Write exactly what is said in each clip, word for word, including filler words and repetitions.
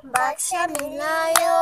Baksa milayo.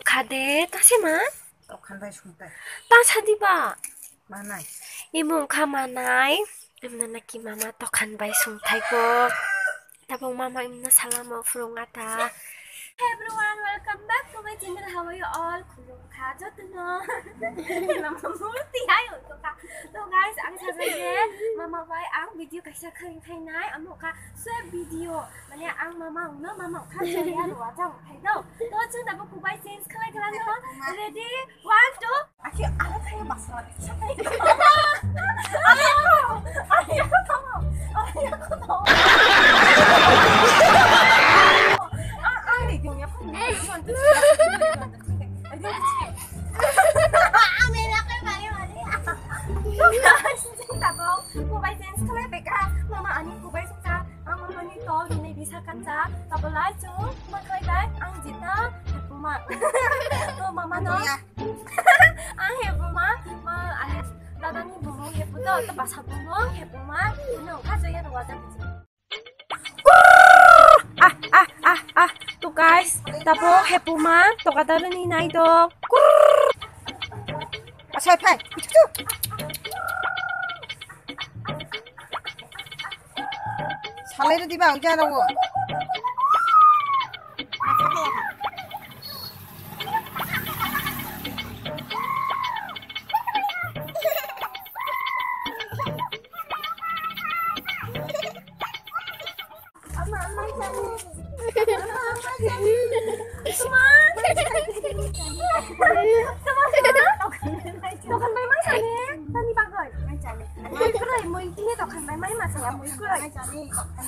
Khade, ta se ma? Tokhan bai sungtai. Ta sa di ba? Manai. Imo wngkha manai. Imna naki mama tokhan bai sungthai ko. Tabuk mama imna salamo phurung ata. Hey everyone, welcome back to my channel. How are you all? Khulumkha jotono. Mama murti hai wngkha. To guys, ang sajak je mama bai ang video kaisa kharing khainai, amo kha sweet video. Mane ang mama wngno, mama wngkha chaya rwajak wngthai do. To chwng tabuk kubai change khlai khlai no. Ready? One, two. Aki, ano tayo basura. Ano, ano, ano, ano, ano. Ah, ah, hindi niya po. Tabok, kubai change khlai beka. Mama ani kubai sukha. Ang mama ni tol ni bisa kacha. Tabok lai chu. Ma khlai bai. Ang jita. Mama. To mama no. Ang hebu ma, ma, ang dada ni bumung hebu do, to basa bumung hebu ma, no, kajo ya wajak. Ah, ah, ah, ah, to guys, tabuk hebu ma, to kada ni nai do. Asai phai, kichu. Salai rw diba, ang jana wo. Tokhan bai mai sani, tani bagoi. Mui kwrwi, mui tini tokhan bai mai ma saya, mui kwrwi.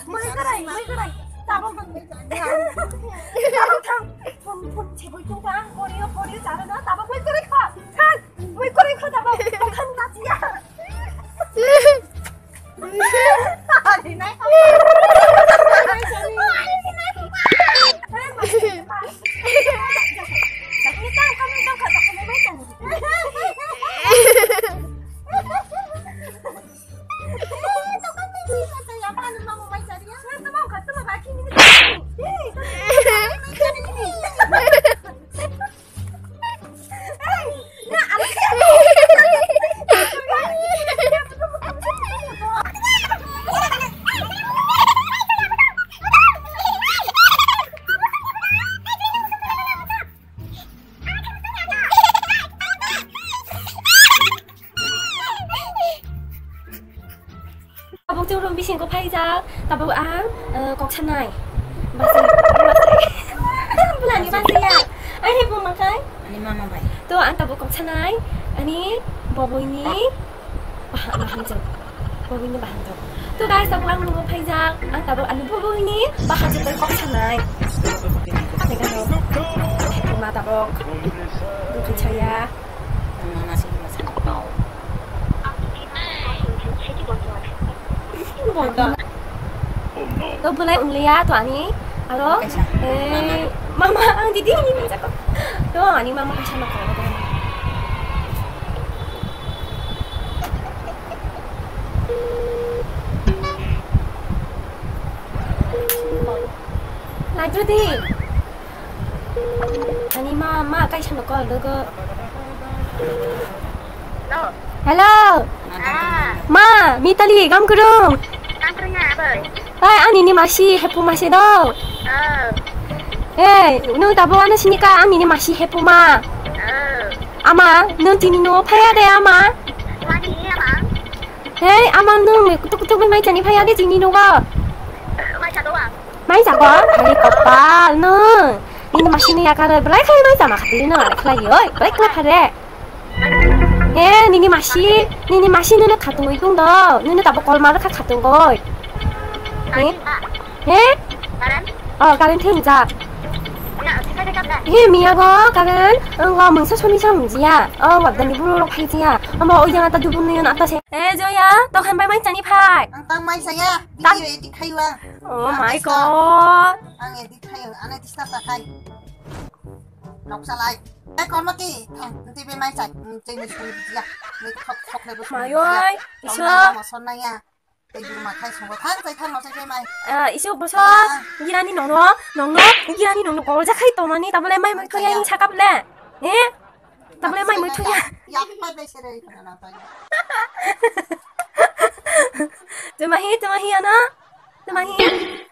Mui kwrwi, mui kwrwi. Tabok. Tabok thang. Phone, phone cheboi tong ka, korio, korio, charo na, tabok mui kwrwi kha. Thang, mui kwrwi kha tabok. Tokhan na siya. Tabuk chwng room bisingo phaijak, tabuk ang, eh, kok sanai. Basi, basi. Bulani basi ya. Ani buma kai? Ani mama bai. To, ang tabuk kok sanai. Ani boboini bah-, bahanjak. Boboini bahanjak. To guys, tabuk ang room-o phaijak. Ang tabuk ani boboini bahanjak bai kok sanai. Tengkano. Buma tabuk. Dukhi chaya. Ang mama sini masuk. Bondo. To bulai ungliya to ani aro, kaisa. Eh, mama, ang didi ni minjak. To ani mama kaisa ma kala. Laju di. Ani ma, ma kaisa no call dogo. Hello. Hello. Ah. Ma, Mitali, gam kurung. Gam kurung ya, boy. Hai, ani ni masi, hepu masi do. Oh. Hey, nung tabo ano sini ka, ani ni masi hepu ma. Oh. Ama, nung tini no phaya de ama. Mani ama. Hey, ama nung kutuk kutuk mai chani phaya de tini no ga. Mai cha do wa. Mai jago, hai kopal no. Nini masi ni yakar, belai khai mai jama khati no, belai khai oi, belai khai phare. He, nini masi, nini masi nini khatung oi tung do, nini tabo kol mar kha khatung oi. He? He? Oh, karen theng ja. He miya go kagan, ang go mangsa soni sa mungjiya. Oh, wabdani buru rok phai jiya. Amo oi jana ta dubun niyan ata se. Eh, Joya, to khan bai mai chani phai. Ang tang mai saya, tang- video edit khai wa. Oh my God. Ang edit khai, ane disturb ta khai. Nok salai. Eh, kon mati, thang, nanti be mai chai. Hmm, chai ni suni jiya. Ni khok, khok le bu suni jiya. Mayoi, isa. Tong na ma son na ya. Tei buma khai songo thang, tei thang, no, tei, tei, mai. Ah, isu boso, ah, girani nongno, nongno, girani nongno gorja khai tongmani, tabole mai mui thoya, ah, ni sakap le. Eh? Tabole mai mui thoya. Ya, ya, mai bai sere, na, na, bai. Tumahi, tumahi, ana. Tumahi.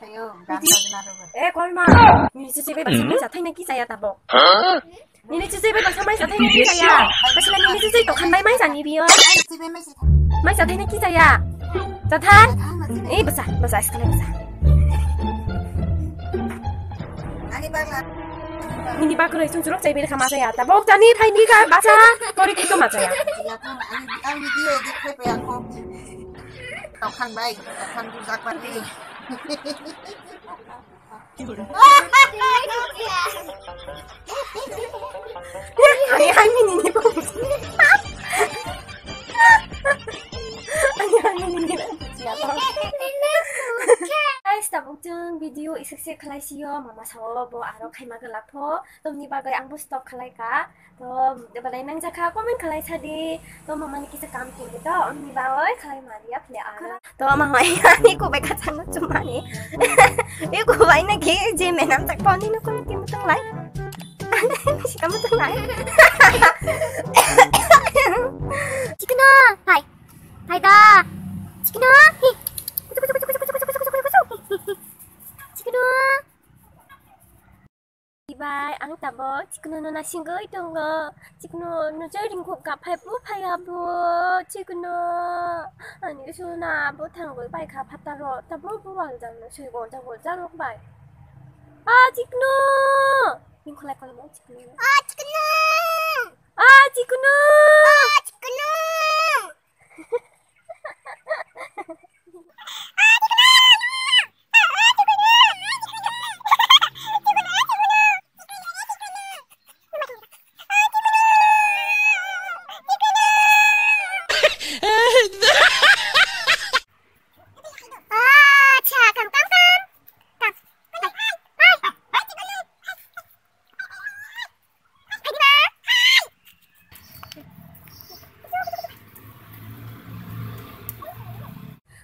Ayo, gan bajna rogo. Eh, kolma. Ni sisi bai basa mai sa thaina ki saya tabo. Huh? Nini chuchai bai basa mai sa thaina ki chaya. Basa nini chuchai tokhan bai mai sa ni biyo. Mai sa thaina ki chaya. Sa than. Eh, basa, basa, sekali basa. Nini bakroi sung surok chai bai kha ma chaya. Tabok jani thai ni ka basa. Kori ki to ma chaya. Tokhan bai, tokhan bujak bai. Ani, ani, nini ko. Ani, ani, nini ko. Guys, tabuk chwng video isik sik khlai sio, mama sao bo aro khaima glak pho. Tongni bagwi ang bo stop khlai ka. To, belai nangjakha, comment khlai sadi. To, mamani kisa kam kiri to, amni bagwi khlai maliya phle aro. To, mamai ani kubai kachangno chumani. E kubai na ke je menam tak poni no kono kimu tong lai. Ani si kamu tong lai. Chikno, hai. Hai da. Chikno. Hi. Kuchu, kuchu, kuchu. Chikno. Bai, ang tabok chikno no nasingwi tongo. Chikno no je ringkuk kaphai bo phaiya bo. Chikno ani suna bo thangwi bai kha phataro. Tabok bo wal jang no swi go jang go jang bai. A chikno. Ning kholai kholai mo chikno. A chikno. A chikno. A chikno.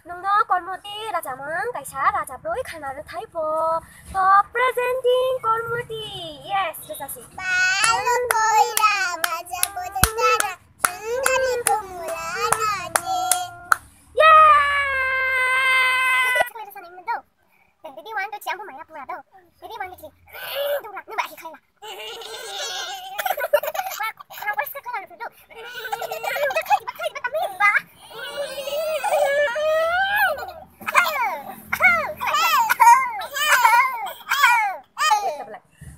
Nungno Kormoti rajamang kaisa rajabroi khana rwthai bo. To presenting Kormoti. Yes, rwchasi. Balo koira maja boja jara sundari kumula nani. Yay! Didi one, two, three, ang bo maya pura do. Didi one, two, three. Dura, nung ba hi khaila.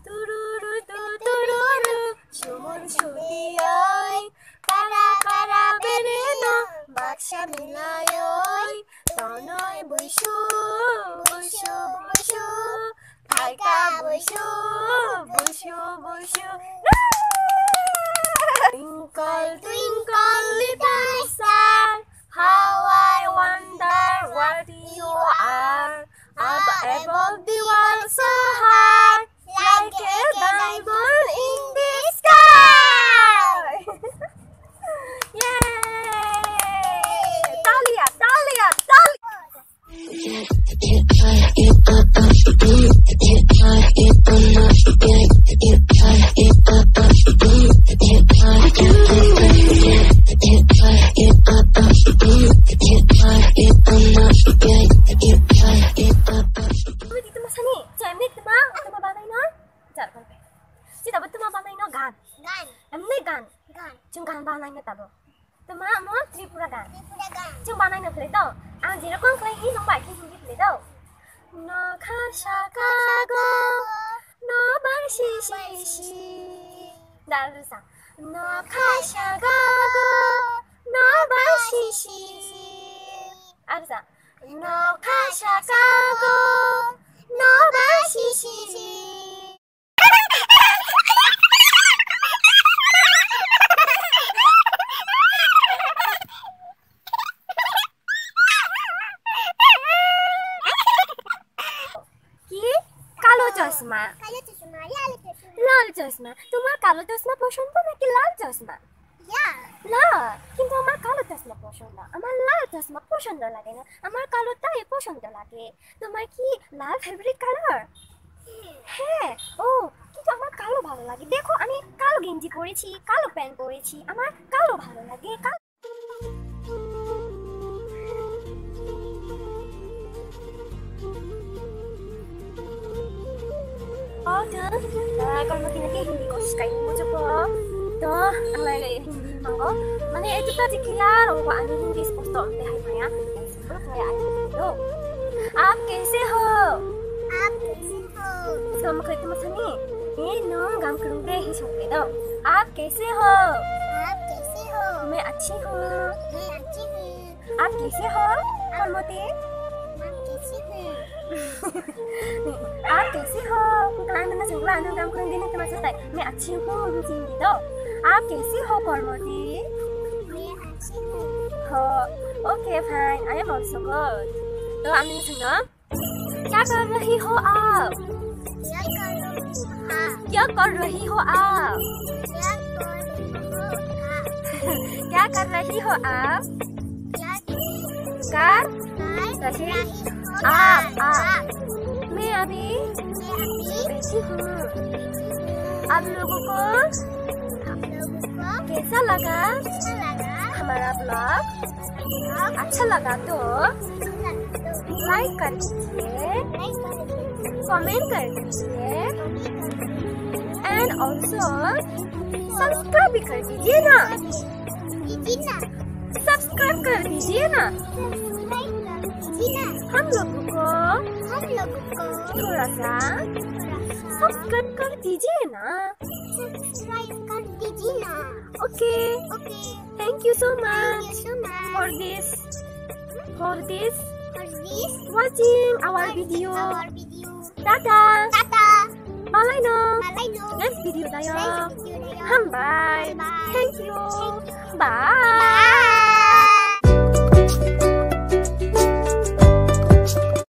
Tururu tu tururu, sumun sudi oi, para para bereno, baksa milai oi, tonoi buisu, buisu, buisu. Phaikha buisu, buisu, buisu. Twinkle, twinkle, little star, how I wonder what you are. Up above the world so high, like a diamond in the sky. Yay! Talia, talia, talia. Ui, di tuma sani, cemik tuma, tuma banai na? Jar kon pe. Sita bo tuma banai no gan. Gan. Emne gan. Gan. Chung gan banai no tabo. Tuma amo Tripura gan. Tripura gan. Chung banai no phle to. Ang jero kon khlai hi nong bai khlai hi phle to. No kha sa ka go. No bai si si si. Dal sa. No kha sa ka go. No bai si si si. Ar sa. No kha sa ka go. No bai si si si. চশমা। কালো চশমা, লাল চশমা। লাল চশমা। তোমার কালো চশমা পছন্দ নাকি লাল চশমা? লাল। লাল। কিন্তু আমার কালো চশমা পছন্দ। আমার লাল চশমা পছন্দ লাগে না। আমার কালোটাই পছন্দ লাগে। তোমার কি লাল ফেভারিট কালার? হ্যাঁ। ও, কিন্তু আমার কালো ভালো লাগে। দেখো, আমি কালো গেঞ্জি পরেছি, কালো প্যান্ট পরেছি। আমার কালো ভালো লাগে। কালো Oh, dah. Ah, kalau mau tinggal Hindi ko, suka ini mau coba. Dah, ang lain Hindi mau. Mana itu tadi kira, orang kok ani Hindi sponsor, deh, hai, Maya. Sponsor, kayak ani Hindi. आप कैसे हो? आप कैसे हो? इसका मतलब तो मत नहीं। ये नो, गाम करूँगे ही सब पे दो। आप कैसे हो? आप कैसे हो? मैं अच्छी हूँ। मैं अच्छी हूँ। आप कैसे हो? Kormoti? आप कैसे हो? आप कैसे हो? Kung kain mana sungkla anu gam kurang dini kema satai. मैं अच्छी हूँ, हम चिंगी दो। आप कैसे हो, Kormoti? मैं अच्छी हूँ। हो। Okay, fine. I am also good. तो आमी सुनो। क्या कर रही हो आप? क्या कर रही हो आप? क्या कर रही हो आप? क्या कर रही हो आप? क्या कर रही हो आप? क्या कर रही हो आप? आप। मैं अभी मैं अभी बैठी हूँ। आप लोगों को आप लोगों को कैसा लगा? कैसा लगा? हमारा ब्लॉग अच्छा लगा तो लाइक कर दीजिए, कमेंट कर दीजिए, and also सब्सक्राइब भी कर दीजिए ना। सब्सक्राइब कर दीजिए ना। हम लोगों को थोड़ा सा सब्सक्राइब कर दीजिए ना। सब्सक्राइब कर दीजिए ना। Okay. Okay. Thank you so much. Thank you so much for this, for this, for this, watching our video. Our video. Tata. Tata. Malaino. Malaino. Next video tayo. Next video tayo. Hambai. Hambai. Thank you. Thank you. Bye. Bye.